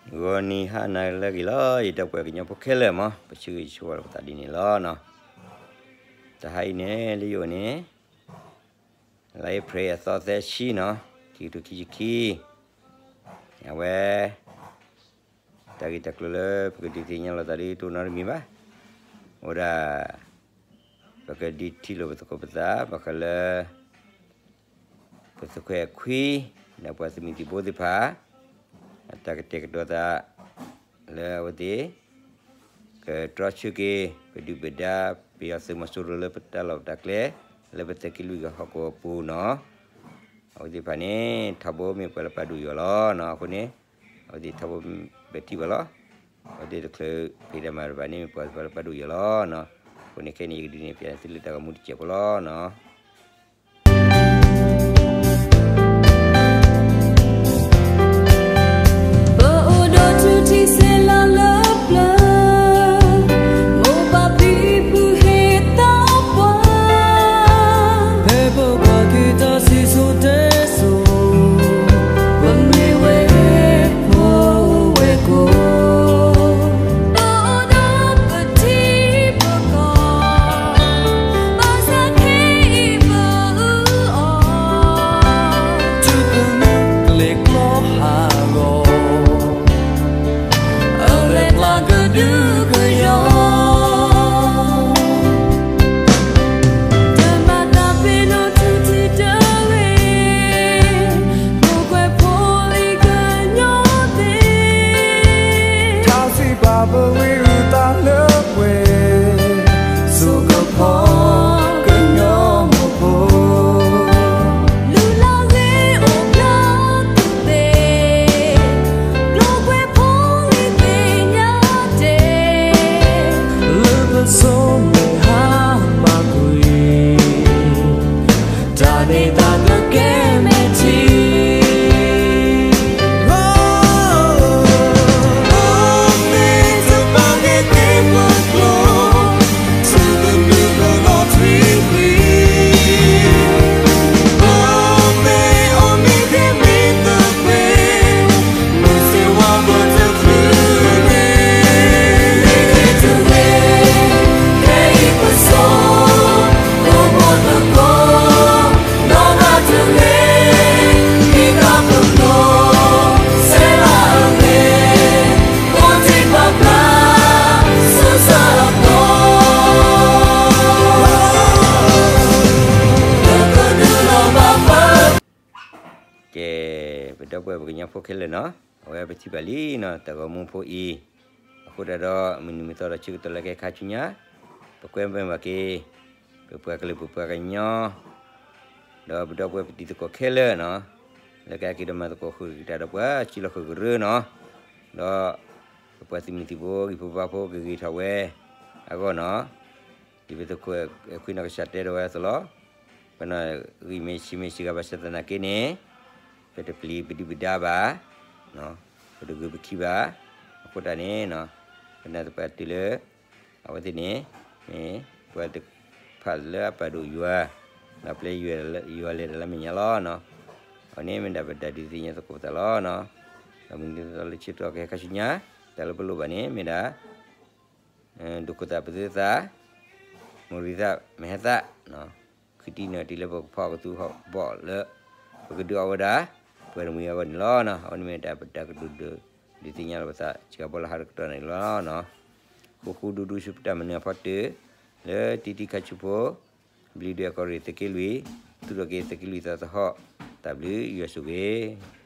ဂီၤနံၤဟါနၤလၢအဂ့ၤလီၤ ယဒီပုၢ်ဝဲၢ်ကညီဖိခဲလၢာ်မး, ပဆၢဂ့ၤဆၢဝါလိာ်ပသးဒ်န့ၣ်လီၤနီၤ. တဟါအံၤန့ၣ် လၢယအိၣ်န့ၣ် လါအ့ဖြ့ၣ်အသီသၢဆံနီၤ, ခံကထိခံဆံခံ, အဝဲ တၢ်ဂ့ၢ်တၢ်ကျိၤလၢပကဒုးသ့ၣ်ညါလိာ်သးဒ်တအိၣ်နီတမံၤဘၣ်. အိၣ်ဒၣ် ပကဒုးထံၣ်လိာ်ပသကိးပသး ဘၣ်ဃးလၢ ပသခွဲးအခွံ ဒီးပှၤသုးမုၢ်သံၣ်ဘိသ့ၣ်တဖၣ် အတၢ်ကတဲာ်ကတီၤသး လၢအဝဲသ့ၣ် ကတြီဆၢက့ၤ ပဒုၣ်ပဒါ ပယီၤသုးမီၤစိရိၤလၢပတၢ်လီၢ်ပတၢ်ကျဲ လၢပသုးက့လွံၢ်ကဟီၣ်ကဝီၤပူၤနီၤ. အဝဲသ့ၣ်တဖၣ်န့ၣ် ထီဘိမ့ၢ်ပှၤလၢပာ်ဒိၣ်ယွၤလီၤနီၤ. အဃိန့ၣ် အဝဲသ့ၣ်ထီဘိပထံၣ်ဘၣ်လီၤ. အဝဲသ့ၣ်တချုးဖံးတၢ်မၤတဖၣ်န့ၣ် မ့ၢ်ပှၤလၢပာ်ဒိၣ်ယွၤလီၤနီၤ. အဃိန့ၣ်ခဲအံၤန့ၣ် ယကဒုးနဲၣ်ဖျါန့ၢ်သုလၢတၢ်ဂီၤမူတစဲးဖိလီၤနီၤ. ပအိၣ်ဒီးထူၣ်ထံဆဲးလီၤလၢပျၢၤ, မိၢ်ပၢ်ဖံဖုဟ့ၣ်သီပှၤ, ဖဲပကွၢ်က့ၤတၢ်စံၣ်စိၤတဲစိၤ, ပမ့ၢ်ဝဲဖိဝဲကိာ်, ပအိၣ်ဒီးပထံပကီၢ်, ဘၣ်ဆၣ်ခဲအံၤပအုၣ်အီၤ, ထူၣ်ဖျဲးကျဲကျီဟးဂီၤ, အရဲၣ်ကျါကဒုကယီၤ, တမၤသးဖဲနီၣ်ထူၣ်ထံတဂ့ၤ, ဖိကွဲးဖိလံၤကညီသ့ၣ်, ထါစံးဘၣ်ပဝဲအုၣ်သးလၢပှဲၤ, စိကဖီကညီမိၢ်ဖိ, လုၢ်လၢ်ဂ့ၤအိၣ်ဘျါသ့ၣ်, ကျိၤကွဲးဖိလံၤသ့ၣ်ညါတဲ, လၢပစိၤမုၢ်ဟါမၢ်ကွံာ်, တၢ်န့ၣ်တၢ်ကကဲမဲာ်ထံ ကဲ, ပဒီပုၢ်ဝဲၢ်ပကညီဖိခဲလၢာ်နီၤ, အဝဲပထံၣ်ဘၣ်လံနီၤ တၢ်ဂီၤမူဖိအံၤ, အဃိဒၣ်ဒီး မုၢ်နံၤမုၢ်သီဒီးဆၢကတီၢ်လၢကဟဲခါဆူညါ, ပကွဲမုာ်ဘၣ်က့ၤ ပပှၤကလုာ်ပပှၤကညီ ဒီးပဒီပုၢ်ဝဲၢ်ပတံၤသကိးခဲလၢာ်နီၤ, လၢကဟဲက့ၤဒီးမၤသကိးဃုာ်က့ၤတၢ်ဒီးပှၤစံၣ်လီၤဃုာ်ကရၢနီၤ, ဒီး ပပှၤသုးမုၢ်သံၣ်ဘိဂံၢ်ဖိဘါဖိကဂ့ၤထီၣ်ဝဲအဂီၢ်နီၤ, ဒ်ပသုးခိၣ်အဲၣ်ခွံနီၢ်ကစၢ်တဲဒီးဝဲအသိးလီၤ, ပနီၢ်ဂံၢ်မ့ၢ်ဆံးမ့ၢ်ဆံးဂၤဘၣ်ဆၣ်သနာ်က့န့ၣ်, ပတပျံၤပဒုၣ်ပဒါဘၣ်, ပတဂုာ်ပခံဘၣ်, အဃိတၢ်န့ၣ် ပနာ်သပှၢ်တုၤလၢ အဝဲသ့ၣ်န့ၣ် မ့ၢ်ပှၤတဖၣ်လၢအပာ်ဒိၣ်ယွၤ, ဒီးပျဲယွၤလဲၤတၢ်လၢမဲာ်ညါလီၤနီၤ, အဝဲန့ၣ်မ့ၢ်ဒၣ်ပတၢ်ဒုးသ့ၣ်ညါသကိးပသးလီၤနီၤ, ဒီးမုၢ်နံၤသီလၢဆၢကတီၢ်ကဟဲခါဆူညါ, တၢ်လၢပလိၣ်ဘၣ်န့ၣ် မ့ၢ်ဒၣ် ဒိၣ်ခိၣ်သးပသး, မိၢ်ရံသးမဲာ်ဟဲသး, ဃုတံၢ်နၢၤတံၢ်လၢပကဖီၣ်ကသူဘီၣ်လၢ ပကဒုးအီၣ်ဝဲဒၣ် ပှဲၤတမှံၤအဂီၢ်န့ၣ်လီၤနီၤ, အဝဲန့ၣ်မ့ၢ်ဒၣ်ပတၢ်ကတိၤဒုး ဒုးသ့ၣ်ညါလီၤပသး စှၤဘီလၢဟါတကတီၢ်န့ၣ်လီၤနီၤ, ဃူဃူဒူဒူဆူပတၢ်မၤနၢၤအဖီတၢၢ် လၢတံၤတံၤခါဆူဖိ, ဘျံးဒွဲၣ်ကီၢ်ရ့ၣ်သုးက့လွံၢ်, သူၣ်ထီၣ်က့ၤသုးက့လွံၢ်သးသဟီၣ်, တၢ်ဘျုးယွၤဆိၣ်ဂ့ၤ